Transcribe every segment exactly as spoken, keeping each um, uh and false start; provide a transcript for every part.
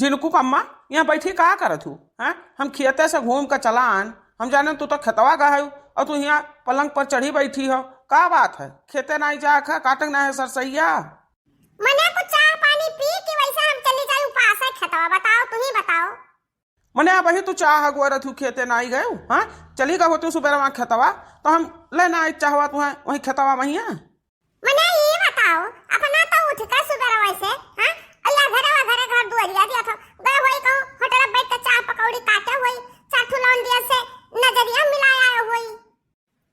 झिनकू कम्मा, यहाँ बैठी का करत हू? हैं? हम खेते से घूम के चला आन, हम जाने तू तो खेतवा गए हो और तू यहाँ पलंग पर चढ़ी बैठी हो। का बात है? खेते नाई जाए खा, काटक ना है सरसैया? मने कुछ चाह पानी पी कि वैसे हम चली जाई उपास है खेतवा? बताओ, तू ही बताओ। मने अबही तू चाह अगोरत हू, खेते नाई गए हो? हाँ, चली गए होती सुबेरवा खेतवा तो हम लेना आई चाहवा तुहें वही खेतवा में हिया। मने ई बताओ, अपना तो उठ के सुबेरवा से, हाँ, अल्लाह घरे वा घरे घर दुआरिया दिया था, गए होई कहूँ होटल बैठ के चाह पकौड़ी काटे होई, चार ठो लौंडिया से नजरिया मिलाया होई।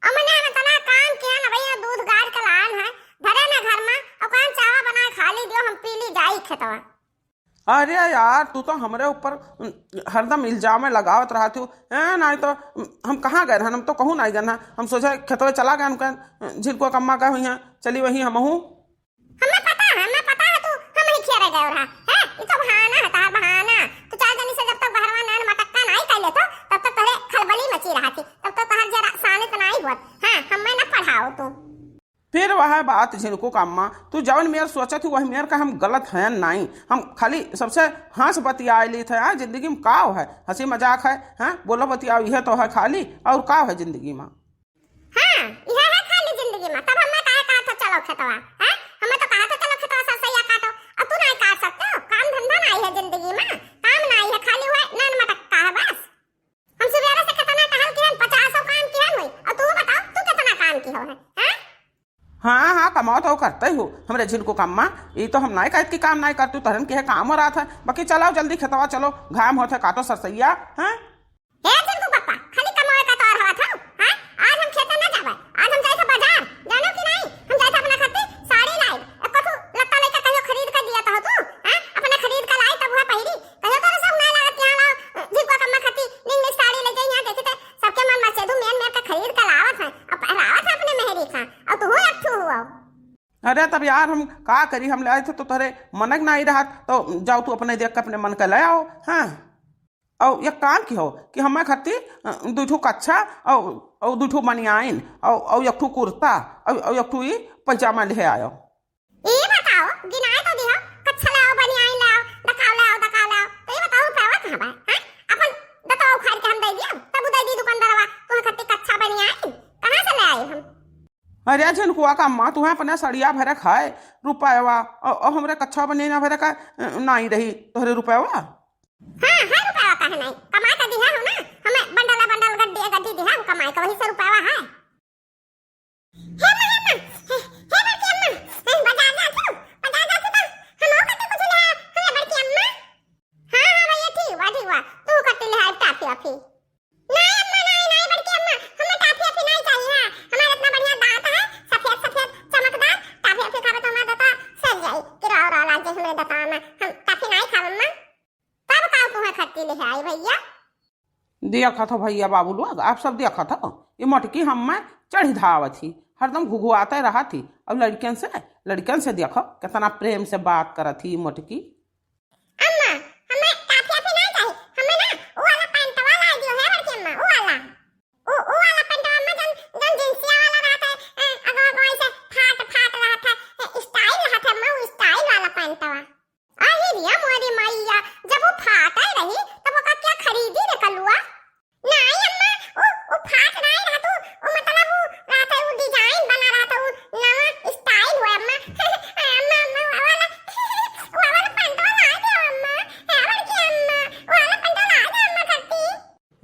और मने हम इतना काम किया ना भैया, दूध गाड़ के लान है, धरे ना घर में, और कौन चाह बना खा ली दियो, हम पी ली जाई खेतवा। अरे यार, तू तो हमरे ऊपर, उम, हरदम इल्जाम लगावत रहत हो। ए, नाई तो, उम, हम कहाँ गए रहन? हम तो कहूँ नाई गए रहन। हम सोचे खेतवे चला गए, हम कहें, झिनकुआ कम्मा गए हुई हैं, चली वहीं हमहू। हमें पता है, हमें पता है तू हम ही खेरे गए रहा। हैं? ये तो बहाना है, तार बहाना। तू चार जनी से जब तक बहरवा नान मटक्का नाई कर लेतो, तब तक तोहरे खलबली मची रहा थी, तब तक तोहर जरा सानित नाई हुआ। हाँ, हमें न पढ़ाओ तू। फिर वह बात झिनकू कम्मा, तू जवन मेर सोचत ही, वही मेर का हम गलत हैं नाई। हम खाली सबसे हंस बतियाए ली थे, हाँ, जिंदगी में का है? हंसी मजाक है, हाँ, बोलो बतियाओ, यह तो है खाली, और का है जिंदगी में? हाँ, यह है खाली जिंदगी में। तब हमें काहे कहा था चलो खेतवा, हाँ? हमें तो कहा था चलो खेतवा सरसैया काटो, और तू नहीं काट सकते हो, काम धंधा नहीं है जिंदगी में, काम नहीं है, खाली हुआ नैन मटकता है बस। हम सुबेरे से कितना टहल किहन, पचासों काम किहन हुई, और तू बताओ, तू कितना काम किहो है, हैं? हाँ, हाँ, कमाओ तो करते ही हो, हमरे झिनकू कम्मा, ई तो हम नाई कहत कि काम नाई करतू, तहरन के काम हो रहा था, बाकी चलाओ जल्दी खेतवा चलो, घाम होत है, काटो सरसैया, हैं? हे झिनकू पप्पा, खाली कमावे का तोर हवा था, हैं? आज हम खेते ना जावे, आज हम जाए थे बाजार, जानो कि नहीं? हम जाए थे अपना खातिर साड़ी लाई, एको ठू लत्ता लइका कहियो खरीद कर दिया था तू, हैं? अपना खरीद कर लाई तब वह पहिरी, कहियो तोरे सब ना लागत कि हाँ लाओ, झिनकुआ कम्मा खातिर निक निक साड़ी ले जाई, यहाँ देखे थे सबके मन मचेदू मेन मेर के खरीद के लावत है, अब पहरावत है अपने मेहरी का, और तू एक ठू हुआ। अरे तब यार हम का करी, हम ले आए थे तो तोहरे मनक ना आई रहत, तो जाओ तू अपने देख के अपने मन के ले आओ। हाँ, और एक काम की हो कि हमें खातिर, अ, दू ठू कच्छा और, और दू ठू बनियाइन और, और एक ठू कुर्ता और, और एक ठू ई पैजामा ले आयो। ई बताओ, गिनाए तो दिहो, कच्छा लाओ, बनियाइन लाओ, दकाव लाओ, दकाव लाओ, तो ई बताओ रुपया कहाँ बा, हैं? अपन दतवा उखाड़ के हम दे दियो, तब उ दे दी दुकानदारवा, तुम्हें खातिर कच्छा बनियाइन कहाँ से ले आए हम? अरे झिनकुआ कम्मा, तुम्हें अपने सड़िया भरे खाए रुपयवा, और, और हमरे कच्छा बनियाइन भरे का, अ, नाई रही तोहरे रुपयवा? हाँ, है रुपयवा काहे नाई? कमा के दिहा हो ना, हमें बंडल बंडल गड्डी गड्डी दिहा, हम कमाए के वही से रुपयवा है। हे माई अम्मा, हे, हे बड़की अम्मा, हे बाजार जात हो, बाजार जात हो तो हमहू खातिर कुछ ले आओ, हमें बड़की अम्मा। हाँ, हाँ भैया, ठीक बा, ठीक बा, तू खातिर ले आओ टाफी वाफी। नाई अम्मा, नाई, नाई बड़की अम्मा, हमें टाफी वाफी नाई चाहिए, हाँ, हमारे इतना बढ़िया दांत है, सफेद सफेद चमकदार, टाफी वाफी खावे तो हमारा दांत सड़ जाई, किरा उरा लाग जाई हमारे दांत में, हम टाफी नाई खाब अम्मा। तब का तुम्हें खट्टी ले आई भैया? देखत हो भैया बाबू लोग, आप सब देखत हो, ये मोटकी हम में चढ़ी धावत ही, हरदम घुघुआते रहत ही। अब लड़कियन से, लड़कियन से देखो कितना प्रेम से बात करत ही मोटकी। अम्मा, हमें टाफी वाफी ना चाहिए, हमें ना वो वाला पैंटवा ला दियो है बड़की अम्मा, वो वाला, वो, वो वाला पैंटवा अम्मा जन, जन जींसिया वाला रहता है, अ, अगवा अगवा ऐसे फाट फाट रहता है, अ, स्टाइल रहता है अम्मा, वो स्टाइल वाला पैंटवा। अरे रे मोरी मैया, जब वो फाटे रही, तब ओका क्या खरीदी रे कलुआ? नाई अम्मा, वो, वो फाट नाई रहत, वो, वो मतलब वो रहत है, वो डिजाइन बना रहत है, वो नवा स्टाइल हुआ अम्मा। अम्मा, अम्मा, वो वाला, वो वाला पैंटवा ला दे अम्मा। हाँ, बड़की अम्मा, वो वाला पैंटवा ला दे अम्मा खट्टी।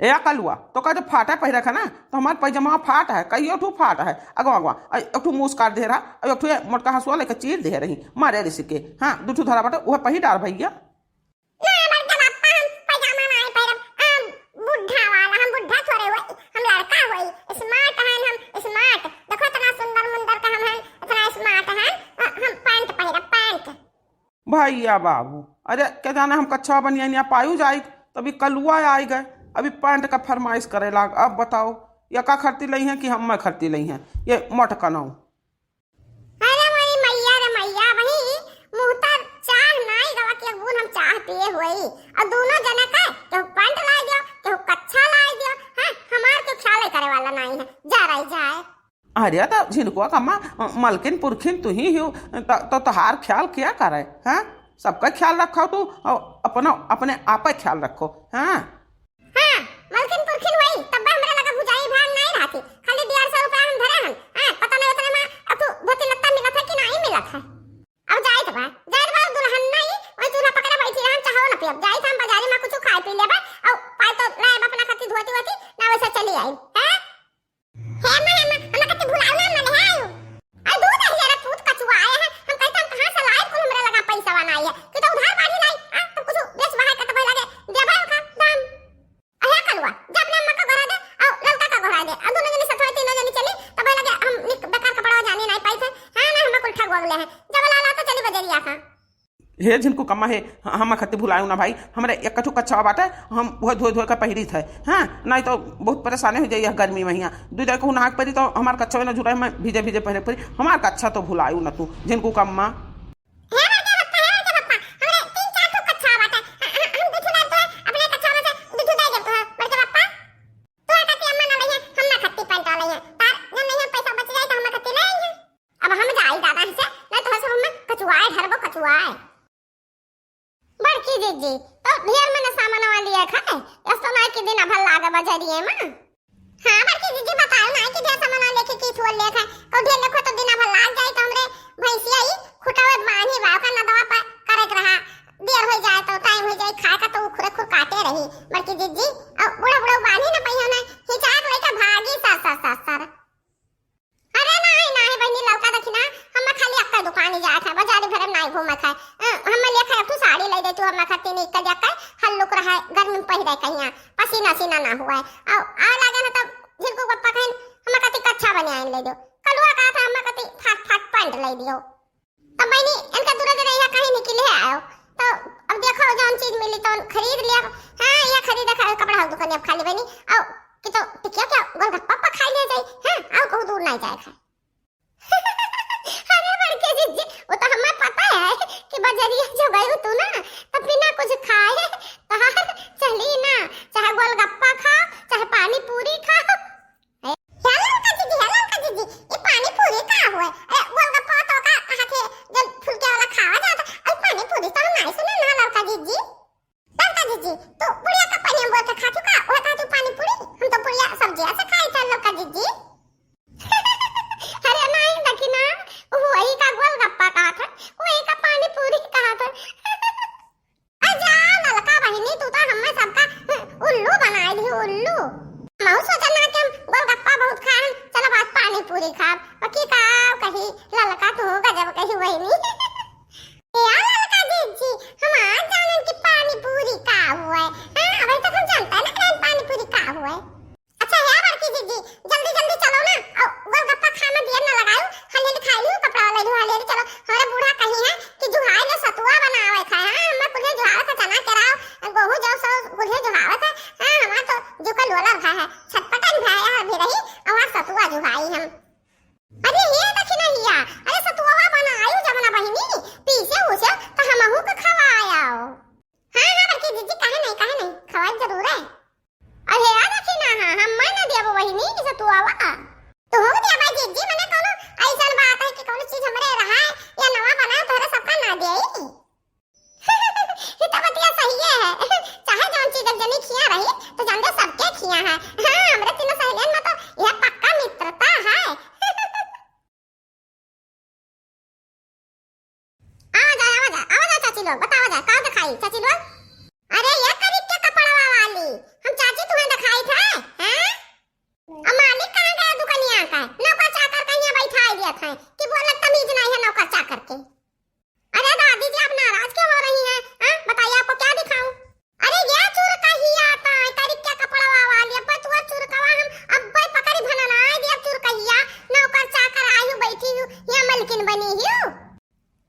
ए कलुआ, तो का जब फाटा पहिरक है ना, तो हमार पैजामा फाट है, कहियो ठू फाट है, अगवा, अगवा, अ, एक ठू मूस काट दे रहा, और एक ठू ये मोटका हंसुआ लेके चीर दे रही, मारे रिसी के। हाँ, दू ठू धरा बाटे, वह पहिर डार भैया। ना, बड़का बापा, हम पैजामा नाई पहिरब, हम बुढ़ा वाला, हम बुढ़ा थोड़े हुए, हम लड़का हुए, smart हैं हम, smart। देखो इतना सुंदर मुंदर का हम हैं, इतना smart हैं, अ, हम पैंट पहिरब, पैंट। भैया बाबू, अरे, क्या जाने हम कच्छा बनियानिया पायू जाई, तभी कलुआ आई गए, अभी पैंट का फरमाइश करे लाग। अब बताओ, ये का खरती लई हैं कि हम मैं खरती लई हैं, ये मोट कनाऊ? अरे मोरी मैया रे मैया, वही मुँह तर चाह नाई गवा के बून हम चाह पिए हुई, और दोनों जना का केहू पैंट लाई दियो, केहू कच्छा लाई दियो, हैं, हमार के ख्याल करे वाला नाई है, जा रही जाए। अरे, तो झिनकुआ कम्मा, मलकिन पुरखिन तू ही हो, तो, तो तोहार ख्याल क्या करे, हैं? सबका ख्याल रखो तू, और अपना, अपने आपे ख्याल रखो। हाँ। हाँ, मलकिन पुरखिन होई, तब हमरा लगा भुजाई भाग नाहीं रहती। खाली डेढ़ सौ रुपया हम धरे हन। हाँ, पता नहीं उतने मा अथु धोती लत्ता मिलत है कि नाहीं मिलत है। अब जाइत बा, जाइत बा दुल्हन नाहीं, वही चूल्हा पकड़े बैठी रहन, चाहो न पियब। जाइत हम बाजारी मा कुछ खाए पी लेबे, अउ पाए तो लाएब अपना खातिर धोती वोती, ना वैसे चली आई। हैं? हे माँ, हे माँ, हमरा कति भुलाऊ ना मले है आयु। अरे दूध है जरा पूत कचुआ आए हैं। हम कहते हम कहाँ से लाए कुल हमरा लगा पैसा वाला आई है। कि तो उधार बाढ़ी लाई, आ, तो कुछ बेच बहाए के तो भाई लगे, दे भाई का दाम। अरे कलुआ, जब ने अम्मा का घरा दे, और ललका का घरा दे, और दोनों जने सथवा तीनों जने चली, तो भाई लगे हम निक बेकार कपड़ा जाने नहीं पाई थे। हाँ ना, हम कुल ठगवा गले हैं। जब लाला तो चली बजरिया का। हे झिनकू कम्मा हे, ह-, हम्मा खत्ती भुलायु ना भाई, हमरे एक कछु कच्छा बाटे, हम वह धोए धोए के पहिरी थे, हाँ, नहीं तो बहुत परेशानी हो जाई यह गर्मी में हियाँ। दू जाए कहूँ नहाक परी तो हमार कच्छा ना झुराए, मैं भीजे भीजे पहिरे परी, हमार कच्छा तो भुलायु ना तू, झिनकू कम्मा। हे बड़के पप्पा, हे बड़के पप्पा, हमरे तीन चार ठो कच्छा बाटे, ह-, ह-, हम दू ठो लाए तो अपने कच्छा में से दू ठो दे देब तो, बड़के पप्पा। तोहर खातिर अम्मा ना लइहे, हम ना खत्ती पैंट लइहे। तार जब नहीं पैसा बच जाए तो हम खत्ती ले आइहे। अब हम जाई दादा से, नहीं तो हम कचुआए ढरबो कचुआए। बड़की जिज्जी, तो ढेर मने सामान वाली है खाए, यस तो नाई कि दिन भर लागे बजरिए में। हाँ बड़की जिज्जी, बताओ ना कि ढेर सामान लेके की थोड़ लेत है, तो ढेर लेखो तो दिन भर लाग जाए तो हमरे भैंसिया ही खुटावे बांधी बा, ओकर नदवा पर करे के रहा, देर हो जाए तो टाइम हो जाए खाए का तो उखुरे खुर काटे रही। बड़की जिज्जी, अब बूढ़ा बूढ़ा बांधी ना पहियो ना, हिचाक लेके भागी सर सर सर सर। अरे नाही, नाही बहिनी, ललका देखी ना, हम्मा खाली अक्का दुकानी जात है, बाजारी भरे में नाही घूमत है। अ, हम्मा लेखा एक ठो साड़ी ले दे तू, हम्मा खातिर निक के जाके हल्लुक रहे, गर्मी में पहिरे कहिया, पसीना सीना ना हुआ है। और आ लागे ना तब झिनकू पप्पा कहिन, हम्मा खातिर कच्छा बनियान ले दो। कलुआ कहा था, हम्मा खातिर फाट फाट पैंट ले दियो। तब बहिनी, इनका दूर दूर यहाँ कहीं निकले आयो। तो अब देखो, जौन चीज मिली तो खरीद लिया। हाँ, ये खरीदा खा-, कपड़ा हो दुकान अब खाली बहिनी। आओ, कि तो टिकिया क्या गोलगप्पा पा खाई ले जाई। हाँ, आओ, कहूँ दूर नहीं जाए खाए। अरे बड़के जिज्जी, वो तो हमें पता है कि बजरिया जो गई तू ना, तो बिना कुछ खाए तो चली ना, चाहे गोलगप्पा खाओ, चाहे पानी पूरी खाओ। ए, हे ललका जिज्जी, हे ललका जिज्जी, ई पानी पूरी का हुए? ए, गोलगप्पा तो का हाथे जब फुलके वाला खावा जाता, अरे पानी पूरी तो हम नहीं सुने ना ललका जिज्जी। ललका जिज्जी, तू बुढ़िया का पानी बोल के खाती का? वह खाती पानी पूरी? हम तो बुढ़िया सब्जिया से खाई था ललका जिज्जी। अरे नहीं, देखी ना, वही का गोलगप्पा कहा था, वही का पानी पूरी कहा था। आ जा ललका बहिनी, तू तो हम्मे सबका उल्लू बनाए दी, उल्लू। महू सोचल ना कि हम गोलगप्पा बहुत खाएन, चलो आज पानी पूरी खाब। बाकी का कही ललका, तू गजब कही बहिनी। ए आ ललका जिज्जी, हम आज जानन कि पानी पूरी का हुए। हाँ, अभी तक हम जानता है ना कि पानी पूरी का हुए। अच्छा हे बड़की जिज्जी, जल्दी जल्दी चलो ना, और गोलगप्पा खाए में देर ना लगाओ, हल्दी खाई लियो, कपड़ा ले लियो, हल्दी चलो। हमारे बूढ़ा कही है कि जुहाई ने सतुआ बनावे खाए, हाँ, हमें कुल्हे जुहावे का चना केराव, गोहूँ जौ सौ कुल्हे जुहावे खाए, हाँ, हमार तो जुका लोला रहा है, छटपटन भाया भी रही, और सतुआ जुहाई हम। अरे ये देखी ना हिया, अरे सतुआ बनायो जमुना बहिनी, पीसे उसे तो हमहू के खवायो। हाँ, हाँ, बड़की जिज्जी, काहे नहीं, काहे नहीं, खवाई जरूर है। अरे यार, देखी ना, हाँ, हम मैं ना दिया बहिनी, कि सतुआवा। तो हो दिया भाई जिज्जी, मने कोनो ऐसन बात है कि कोनो चीज हमरे रहा है या नवा बनाए, तोहरे सबका ना दिया ही। ये तो बतिया सही है, चाहे जौन चीज अब जनी खिया रही, तो जान दे सबके खिया है। हाँ, हमरे तीनों सहेलियन में तो यह पक्का मित्रता है। आवा जाए, आवा जाए, आवा जाए चाची लोग, बतावा जाए, का देखाई चाची लोग? अरे ये करी के कपड़वा वाली, हम चाची तुम्हें देखाई थे, हैं? अब मालिक कहाँ गया दुकनिया का? नौकर चाकर कहीं बैठाई दिया था कि बोला तमीज नहीं है नौकर चाकर के। अरे दादी जी, आप नाराज क्यों हो रही हैं? हाँ, बताइए, आपको क्या दिखाऊं? अरे ये चुरकहिया ताई, करिक्या कपड़वा वाली, अब तू चुरकवा हम अब्बे पकड़ी भननाई दिया चुरकहिया, नौकर चाकर आयु बैठी हूँ, या मलकिन बनी हूँ।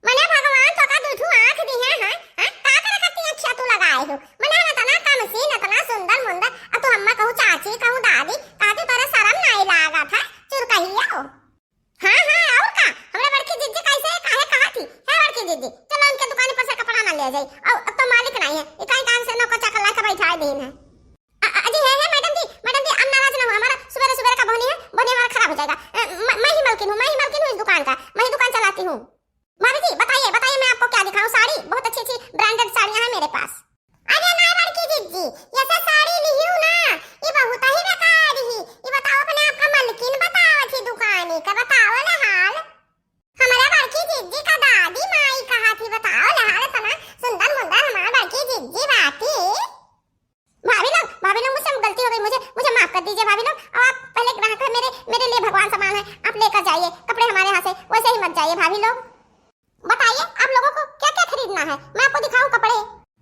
मने भगवान तो का दुठू आँख दी है, हैं? हैं? का करे खाती अखिया तू लगाए हो? मने हम इतना कम सीन, इतना सुंदर मुंदर, अब तू हम्मा कहू चाची, कहू दादी, कहती तोरे शर्म नहीं लागा था, चुरकहिया हो। हाँ, हाँ, और का? हमरा बड़की जिज्जी कैसे है, काहे कहा थी? हे बड़की जिज्जी, चलो उनके दुकान पर से कपड़ा ना ले जाई। और अब तो मालिक नहीं है, ये कहीं काम से नौकर चाकर ला के बैठा दीन है। अ-, अ-, जी, हे, हे, मैडम जी, मैडम जी, आप नाराज ना हो, हमारा सुबेरे सुबेरे का बोहनी है, बोहनी हमारा खराब हो जाएगा। अ, म-, मैं ही मलकिन हूँ, मैं ही मलकिन हूँ इस दुकान का, मैं ही दुकान चलाती हूँ। भाभी जी, बताइए, बताइए, मैं आपको क्या दिखाऊँ? साड़ी, बहुत अच्छी अच्छी branded साड़ियाँ हैं मेरे पास। भाभी लोग, अब आप पहले ग्राहक है, मेरे मेरे लिए भगवान समान है, आप लेकर जाइए कपड़े हमारे यहाँ से, वैसे ही मत जाइए भाभी लोग। बताइए, आप लोगों को क्या क्या खरीदना है, मैं आपको दिखाऊं कपड़े।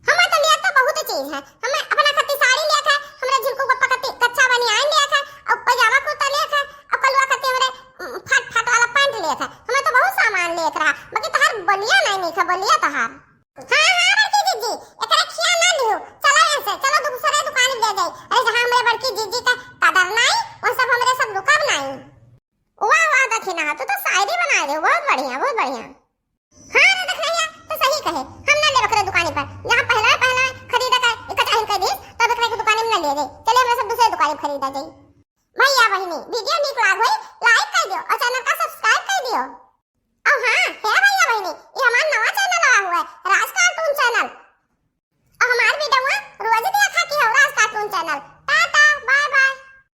हमें तो लिया तो बहुत चीज है, हमें अपना खातिर साड़ी लिया था, हमरे झिलकू को पकती कच्चा बनियान लिया था, और पजामा कुर्ता लिया था, और कलुआ खातिर हमरे, उम, फाट फाट वाला पैंट लिया था। हमें तो बहुत सामान लिया रहा, बाकी तोहार बोलिया नहीं, नहीं था बोलिया तोहार। हाँ हाँ बड़की जीजी, एकरा खिया ना लियो, चलो यहाँ से, चलो दूसरे दुकान ले जाई। अरे जहाँ हमरे बड़की जीजी का कदर नहीं, वो सब हमरे सब रुकब नहीं। वाह वाह दखिना, तू तो शायरी बना दे, बहुत बढ़िया, बहुत बढ़िया। हाँ रे दखिनहिया, तो सही कहे, हम ना लेब ओकरे दुकानी पर, जहाँ पहला पहला खरीदा का एक चाही कह दी, तब एकरे के दुकानी में ना ले जाई। चले हमरा सब दूसरे दुकानी में खरीदा जाई। भैया बहिनी, वीडियो नीक लाग होई, लाइक कर दियो और चैनल का सब्सक्राइब कर दियो। और हाँ, हे भैया बहिनी, ये हमार नवा चैनल आवा हुआ है, राज कार्टून चैनल। और हमार वीडियो रोज दिया था कि हो Raj cartoon channel. Tata, bye bye.